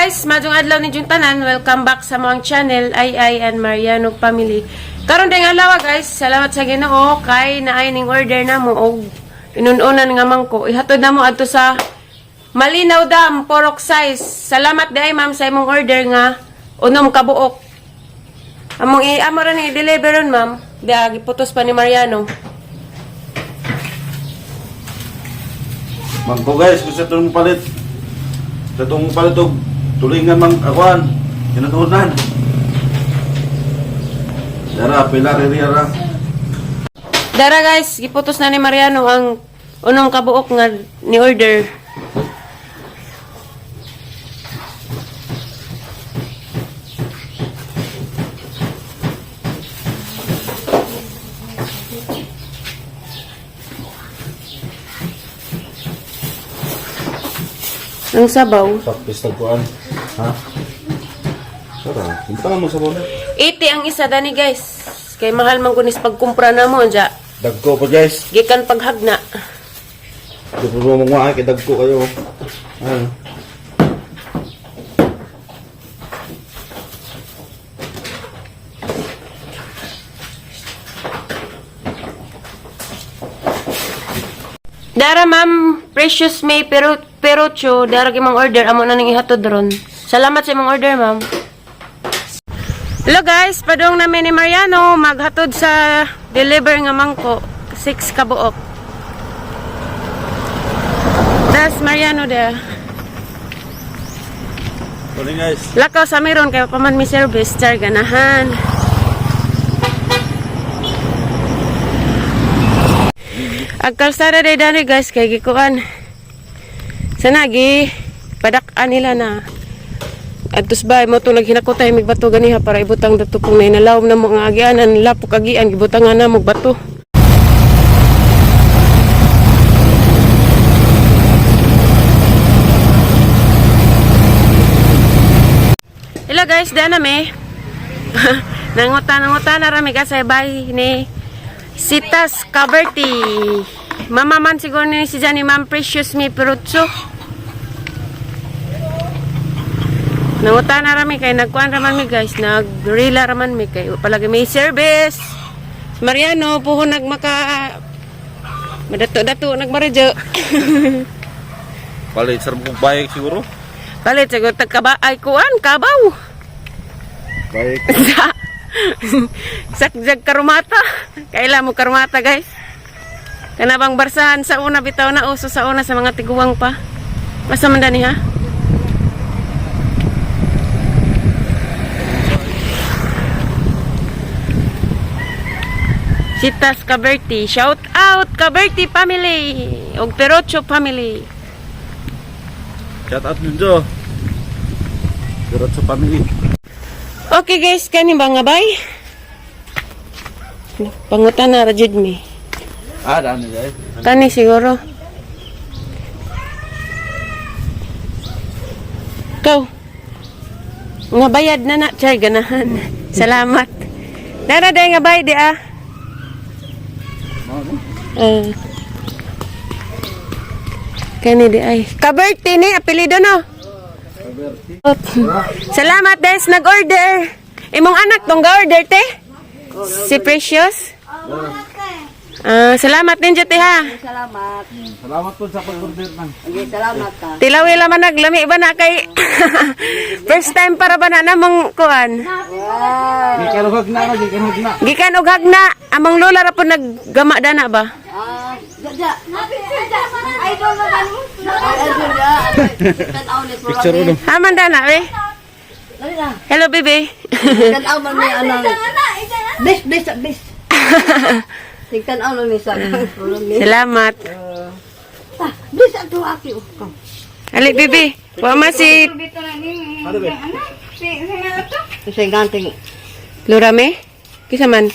Guys, maayong adlaw ninyong tanan. Welcome back sa among channel, Ay Ay and Mariano Family. Karon dayong adlaw, guys, salamat sa Ginoo kay naay ning order namo og inununan nga mangko. Ihatod namo adto sa Malinaw Dam, Porok size. Salamat diay, ma'am, sa imong order nga 6 ka buok. Among i amo ra ni deliver ron, ma'am. Dia giputos pa ni Mariano. Mangko guys, kung sa itong palit. Sa itong palit og tulingan mang akuan. Kinutunan. Dara, pila rin ara. Dara guys, giputos na ni Mariano ang unong kabuok nga ni order. Ang sabaw. Sakpis tagkuan. Ha? Tara, hintangan mo sa bola. 80 ang isa dani, guys. Kay mahal man kunis pagkumpra na mo dya. Dagko po, guys. Gikan paghagna. Di po mo mga kay dagko kayo. Ano? Dara ma'am, Precious May pero Perocho, dara kay mang order amo na ning ihatod ron. Salamat sa imong order, ma'am. Hello guys, padung namin ni Mariano maghatod sa deliver nga mangko, 6 ka buok. Das Mariano da. Kunin, guys. Lakaw sa meron kay pa man mi service char ganahan. Ang kalsada day dani guys kay gikuan. Sana gi padak-an nila na. Adtos ba mo to naghinakotay mig bato ganiha para ibutang dato kung nainalawom na mo nga agianan lapok agian gibutangan na mo bato. Hello guys, dana me. Nanguta nanguta na rami kasi bay ni Sitas Caberti. Mama man siguro ni si Johnny Ma'am Precious mi Perutso. Nanguta na rami kay nagkuan raman mi guys, nagrila raman mi kay palagi may service. Si Mariano puhon nagmaka madato-dato nagmaradyo. Palit sa mong bike siguro. Palit siguro tagkaba ay kuan kabaw. Bike. Sa sakjag karumata. Kaila mo karumata, guys. Kana bang barsahan sa una bitaw na uso sa una sa mga tiguang pa. Basta man dani ha. Sitas Caberti. Shout out Caberti family og Perocho family. Shout out ninyo. Diretso family. Okay guys, kani ba nga bay? Pangutan na ra jud mi. Ah, daan guys. Kani siguro. Ikaw. Nga bayad na na, char, ganahan. Salamat. Dara day nga bayad di ah. Kani di ay. Kaberti ni apelyido no. Salamat des nag-order. Imong anak tong ga-order te? Si Precious? Ah, salamat din te ha. Salamat. Salamat po sa pag-order nang. Okay, salamat ka. Tilawi laman naglami ba na kay first time para ba na namang kuan. Wow. Gikan og hagna na, gikan hagna. Gikan og hagna among lola ra po naggama dana ba. Ah, ja, ja. Idol na ba mo? Idol ja. Tan-aw ni Picture uno. Haman dana we. Dali na. Hello baby. Tan-aw man ni anang. Bis, bis, bis. Tigtan-aw lang ni sa. Salamat. Ah, bis ato aki. Oh, come. Ali baby. Wa man si Ano ba? Kasi ganting. Lurame? Kisa man?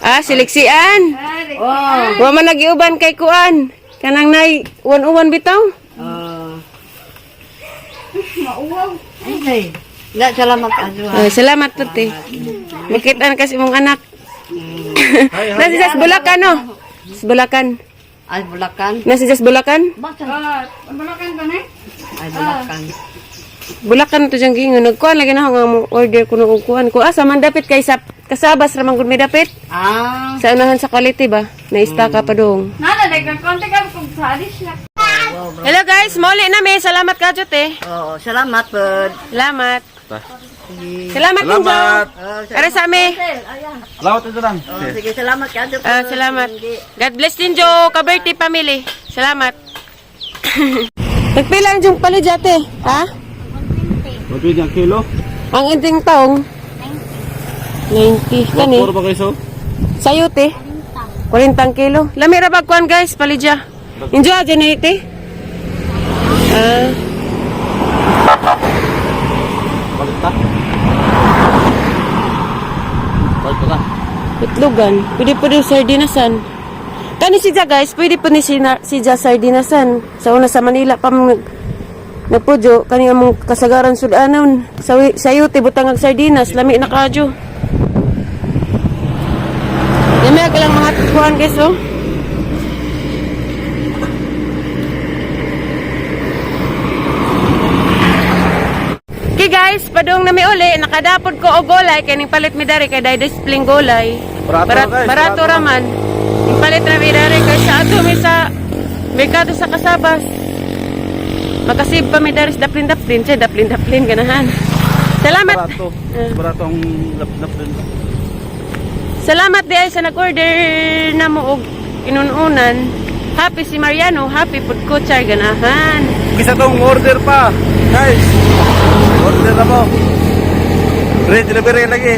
Ah, siliksian. Oh. Wa man nagiuban kay kuan. Kanang nay uwan-uwan bitaw. Ah. Mauwaw. Okay. La, salamat ato. Ah, salamat po te. Makita na kasi imong anak. Nasa sa Bulacan no? Sa Bulacan. Ay, Bulacan. Nasa sa Bulacan? Basta. Ay, Bulacan. Bulakan to diyang giingon. Nagkuan lagi na ako nga mo order kuno og kuan ko. Asa man dapit kay sa Kasabas ra man gud may dapit. Ah. Sa unahan sa quality ba? Naistaka pa dong. Nana, nagkakonti ka kung sali siya. Hello guys, muli na mi. Salamat ka eh. Oo, salamat pod. Salamat. Salamat, Injo. Salamat. Oh, Ara sa ami. Salamat ito lang. Oh, sige, salamat ka. Ah, salamat. God bless din, Jo. Kaberti family. Salamat. Nagpila ang jung palit jate, ha? 120 ang kilo. Ang inting taong? 90. Kani? 1.4 ba kayo so? Sayote? 40 kilo. Lami ra ba kuan guys, palidya. Enjoy dyan na ite. Ah, Palit ta. Palit ta. Itlogan. Pwede po din sardinasan. Kani si Ja guys, pwede po ni si, na, si Ja sardinasan. Sa una sa Manila pa man nagpudyo, kani among kasagaran sudanon. Sa sayote butang ang sardinas, lami na kadyo. Lami ka lang mga kuan guys oh. Okay guys, padung na mi uli, nakadapod ko og gulay kay ning palit mi dari kay day display gulay. Barato Barat, guys, barato barato. raman. Ning palit na mi dari kay sa ato mi sa merkado sa Kasabas. Makasib pa mi dari sa daplin-daplin, siya daplin-daplin ganahan. Salamat. Barato. Barato ang lap-lap din. Salamat di ay sa nag-order na mo og inununan. Happy si Mariano, happy pud ko char ganahan. Kisa tong order pa. Guys. Order na mo. Free delivery lagi.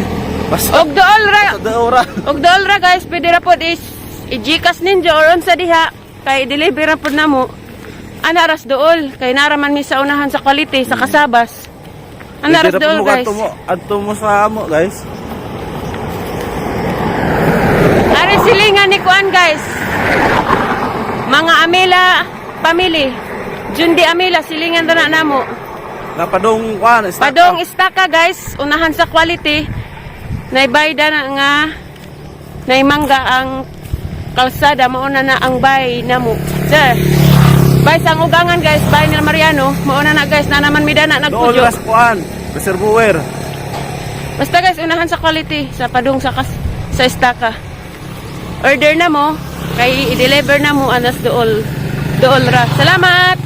Basta Og dool ra sa ora. Og dool ra guys, pwede ra pod is i-Gcash ninyo or unsa diha kay deliver ra pod namo. Ana ras dool kay nara man mi sa unahan sa quality sa Kasabas. Ana ras Pwede ra dool po mo guys. Adto mo sa amo guys. Ari silingan ni kuan guys. Mga Amela family. Jundi Amela silingan ra na namo. Napadong kuan. Padong istaka guys, unahan sa quality. Naibayda na nga naimangga ang kalsada mauna na ang bay namo. Sir. Bay sa ugangan guys, bay nila Mariano, mauna na guys, na naman midana Dool nagpudyo. ra sa kuan. Reservoir. Basta guys, unahan sa quality sa padung sa kas, sa istaka. Order na mo kay i-deliver na mo anas dool. Dool ra. Salamat.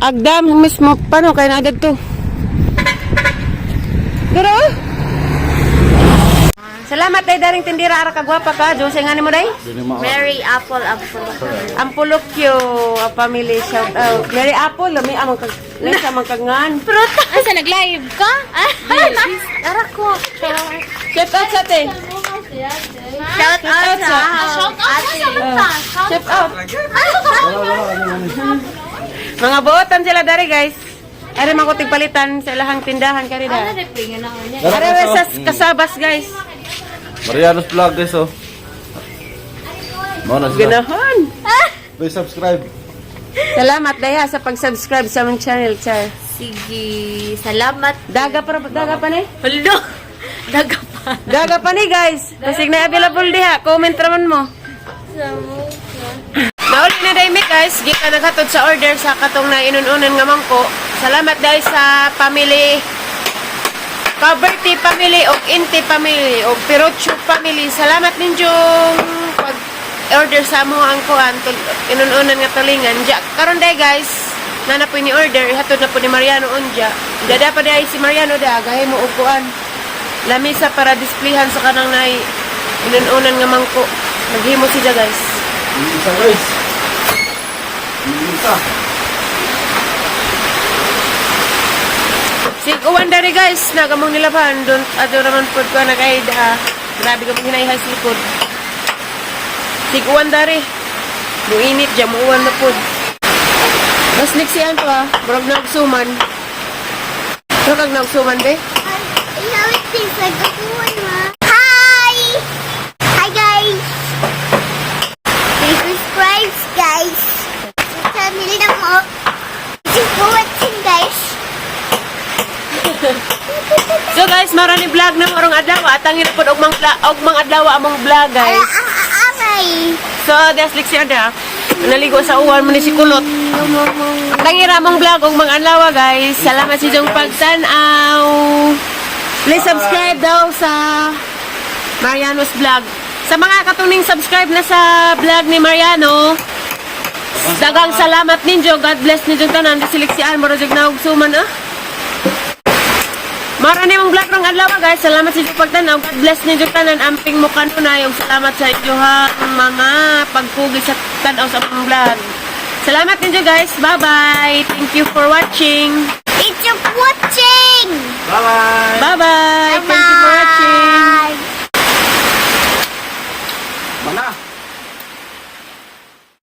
Agdam mismo paano kay na to? Duro. Oh. Salamat day daring tindira ara ka gwapa ka. Jose nga nimo day? Mary Apple Apple. Ampulokyo, a family shout out. Mary Apple, lami amang kag lami sa amang kagngan. Fruta! Asa nag-live ka? Ara ko. Shout out sa te. Shout out sa Shout ate. Shout out. Mga buotan sila dari guys. Ari man ko tigpalitan sa ilahang tindahan kari da. Ari we sa Kasabas guys. Mariano's vlog guys oh. Mao na sila. Ganahan. Please subscribe. Salamat daya sa pag-subscribe sa among channel, char. Sige, salamat. Daga pa daga pa ni. Hello. Daga pa. Daga pa ni guys. Basig na available diha. Comment raman mo. Nauli na day mi guys, gikan naghatod sa order sa katong na inununan nga mangko. Salamat dahil sa family Caberti family og Inti family og Pirocho family. Salamat ninyong pag order sa amo ang kuan inununan nga tulingan. Ja, karon day guys, na na po ni order ihatod na po ni Mariano unja. Dada pa day si Mariano da gahi mo og kuan. Lamisa para displayhan sa kanang nay inununan nga mangko. Maghimo siya guys. Yung isa guys. Yung isa. Sig uwan dari guys, nagamong nilaban don ato raman pod ko nagay da. Grabe ka hinayhay sa likod. Sig uwan dari. Muinit ja muuwan na pod. Mas niksian to ah, murag nagsuman. Murag kag nagsuman be. Hi! Hi guys! Please subscribe guys! Family na mo. Thank for watching guys. So guys, marani vlog na morong adlaw atangin na pod og mang og mang adlaw among vlog guys. Aray! So, des liksian da. Naligo sa uwan mo ni si Kulot. Tangira mong vlog og mga adlaw, guys. Salamat sa inyong pagtan-aw. Please subscribe daw sa Mariano's Vlog. Sa mga katuning subscribe na sa vlog ni Mariano, daghang salamat ninyo. God bless ninyo tanan. Siliksian mo rajag na suman ah. Mara ni mong vlog rong adlaw, guys. Salamat sa inyong pagtanaw. God bless ninyo tanan. Amping mo kanunay. Ug salamat sa inyong mga pagpugi sa tanaw sa among vlog. Salamat ninyo, guys. Bye-bye. Thank you for watching. It's a watching. Bye-bye. Bye-bye. Thank you for